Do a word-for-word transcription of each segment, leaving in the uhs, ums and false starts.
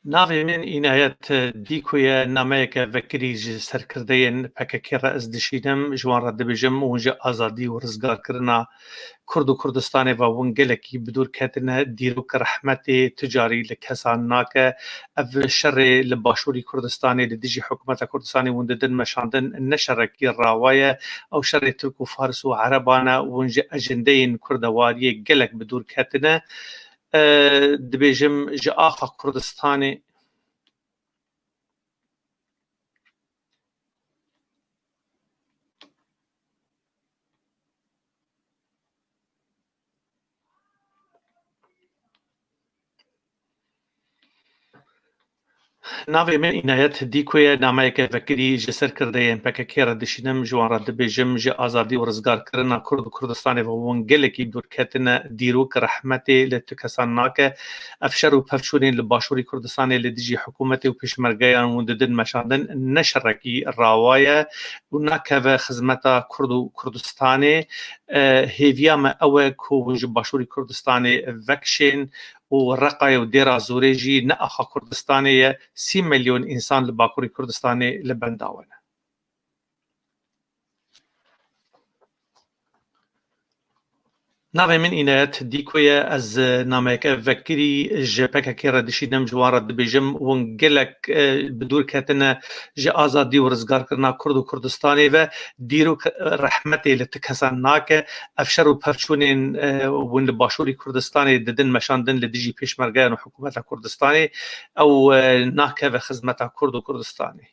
Navê min Înayet Dîko ye, nameyeke vekirî ji serkirdeyên P K K re ez dişînim, ji wan re dibêjim hûn ji azadî û rizgarkirina Kurd û Kurdistanê ve hûn gelekî bi dûr ketine, dîrok rehmetê tu carî li kesan nake. Ev şerê li Başûrî Kurdistanê li dijî hikûmeta Kurdistanê hûn didin meşandin, ne şerekî rawa ye. Ew şerê Tirk û Faris û Ereban e. Hûn ji ejendeyên kurdewariyê gelek bi dûr ketine. E, dibêjim ji axa Kurdistanê. Navê min Înayet Dîko ye, nameyeke vekirî ji serkirdeyên P K K re dişînim, ji wan re dibêjim, ji azadî û rizgarkirina Kurd û Kurdistanê ve hûn gelekî dûr ketine, dîrok rehmetê li tu kesan nake. Ev şer û pevçûnên li Başûrî Kurdistanê li dijî hikûmetê û pêşmergeyan hûn didin meşandin, ne şerekî rawa ye û nakeve xizmeta Kurd û Kurdistanê. E, hêviya me ew e ku hûn ji Başûrî Kurdistanê vekişên û Reqayê û Dêra Zorê jî ne axa Kurdistanê ye, sî milyon însan li Bakurê Kurdistanê li benda we ne. Navê min Înayet Dîko ye, ez nameyeke vekirî ji P K K re dişînim, ji wan re dibêjim, hûn gelek, e, bi dûr ketine ji azadî û rizgarkirina Kurd û Kurdistanê ve, dîrok, e, rehmetê li tu kesan nake. Ev şer û pevçûnên, e, hûn li Başûrî Kurdistanê didin meşandin li dijî pêşmergeyan û hikûmeta Kurdistanê, ew, e, nakeve xizmeta Kurd û Kurdistanê.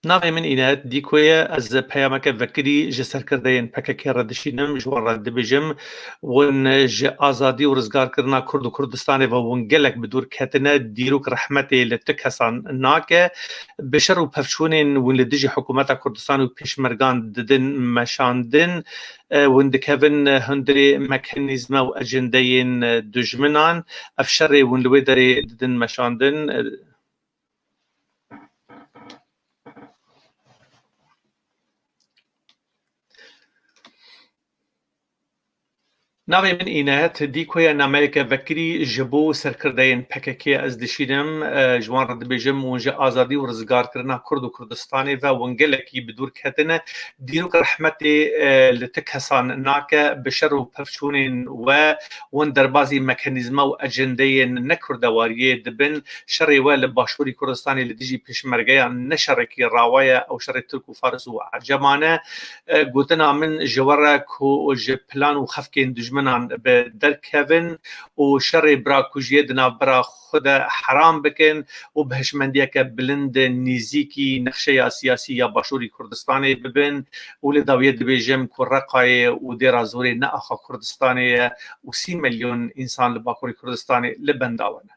Navê min Înayet Dîko ye. Ez peyameke vekirî ji serkirdeyên P K K re dişînim, ji wan re dibêjim, hûn ji azadî û rizgarkirina Kurd û Kurdistanê ve hûn gelek bi dûr ketine, dîrok rehmetê li tu kesan nake. Bi şer û pevçûnên hûn li dijî hikûmeta Kurdistan û pêşmergan didin meşandin, e, hûn dikevin hundirê mekanîzma û ecendeyên, e, dijminan. Ev şerê hûn li wê derê didin meşandin, e, Navê min Înayet Dîko ye, nameyeke vekirî ji bo serkirdeyên P K K ez dişînim, e, ji wan re dibêjim, hûn ji azadî û rizgarkirina Kurd û Kurdistanê ve hûn gelekî bi dûr ketine. Dîrok rehmetê, e, li tu kesan nake, bi şer û pevçûnên we hûn derbazî mekanîzma û ecendeyên ne kurdewariyê dibin. Şerê we li Başûrî Kurdistanê li dijî pêşmergeyan ne şerekî rawa ye, ew şerê Tirk û Faris û Eceman e. E, gotina min ji we re ku ji plan û xefkên dijminan bi derkevin û şerê birakujiyê di navbera xwe de heram bikin û bi hişmendiyeke bilind nêzîkî nexşeya siyasî ya Başûrî Kurdistanê bibin û li dawiyê dibêjim ku Reqayê û Dêra Zorê ne axa Kurdistanê ye û sî milyon însan li Bakurê Kurdistanê li benda we ne.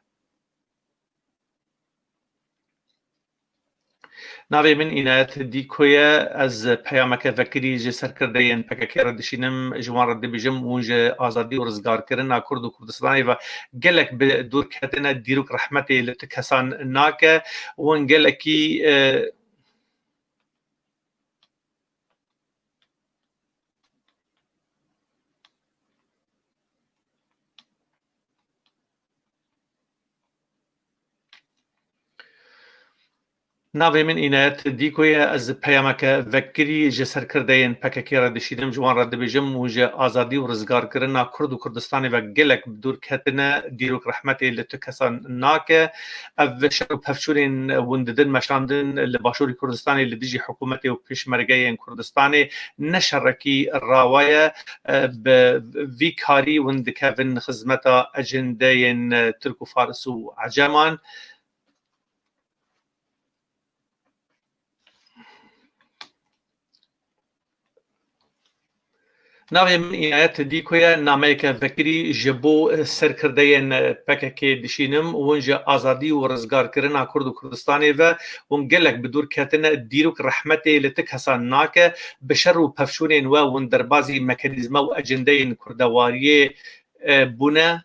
Navê min Înayet Dîko ye. Ez peyameke vekirî ji serkirdeyên P K K re dişînim. Ji wan re dibêjim, hûn ji azadî û rizgarkirina Kurd û Kurdistanê ve gelek bi dûr ketine. Dîrok rehmetê li tu kesan nake. Hûn gelekî, e, Navê min Înayet Dîko ye. Ez peyameke vekirî ji serkirdeyên P K K re dişînim. Ji wan re dibêjim, hûn ji azadî û rizgarkirina Kurd û Kurdistanê ve gelek bi dûr ketine. Dîrok rehmetê li tu kesan nake. Ev şer û pevçûnên hûn didin meşandin li Başûrê Kurdistanê li dijî hikûmetê û pêşmergeyên Kurdistanê ne şerekî rawa ye. E, bi vî karî hûn dikevin xizmeta ecendeyên, e, Tirk û Faris û Eceman. Navê min Înayet Dîko ye, nameyeke vekirî ji bo serkirdeyên P K K dişînim. Hûn ji azadî û rizgarkirina Kurd û Kurdistanê ve hûn gelek bi dûr ketine. Dîrok rehmetê li ti kesan nake. Bi şer û pevçûnên we hûn derbazî mekanîzma û ecendeyên kurdewariyê, e, bûne.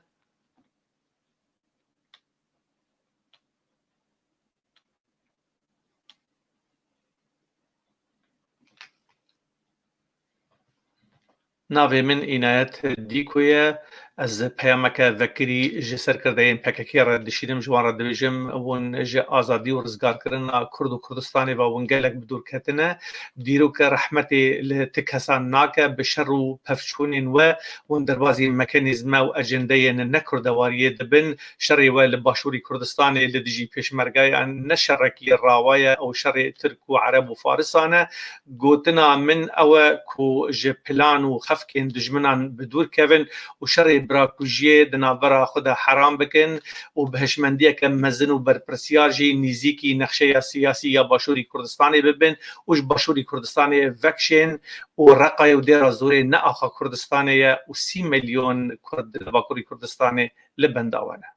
Navê min Înayet Dîko ye. Ez peyameke vekirî ji serkirdeyên P K K re dişînim, ji wan re dibêjim, hûn ji azadî û rizgarkirina Kurd û Kurdistanê ve hûn gelek bi dûr ketine. Dîroke rehmetê li ti kesan nake, bi şer û pevçûnên we hûn derbazî mekanîzme û ecendeyên ne kurdewariyê dibin. Şerê we li Başûrî Kurdistanê li dijî pêşmergeyan ne şerekî rawa ye, ew şerê Tirk û Ereb û Farisan e. Gotina min ew e ku ji plan û xefkên dijminan bi dûr kevin û şerê birakujiyê di navbera xwe de heram bikin û bi hişmendiyeke mezin û berpirsiyar jî nîzîkî nexşeya siyasî ya Başûrî Kurdistanê bibin û ji Başûrî Kurdistanê vekişên û Reqayê û Dêra Zorê ne axa Kurdistanê ye û sî milyon Kurd li Bakurî Kurdistanê li benda we ne.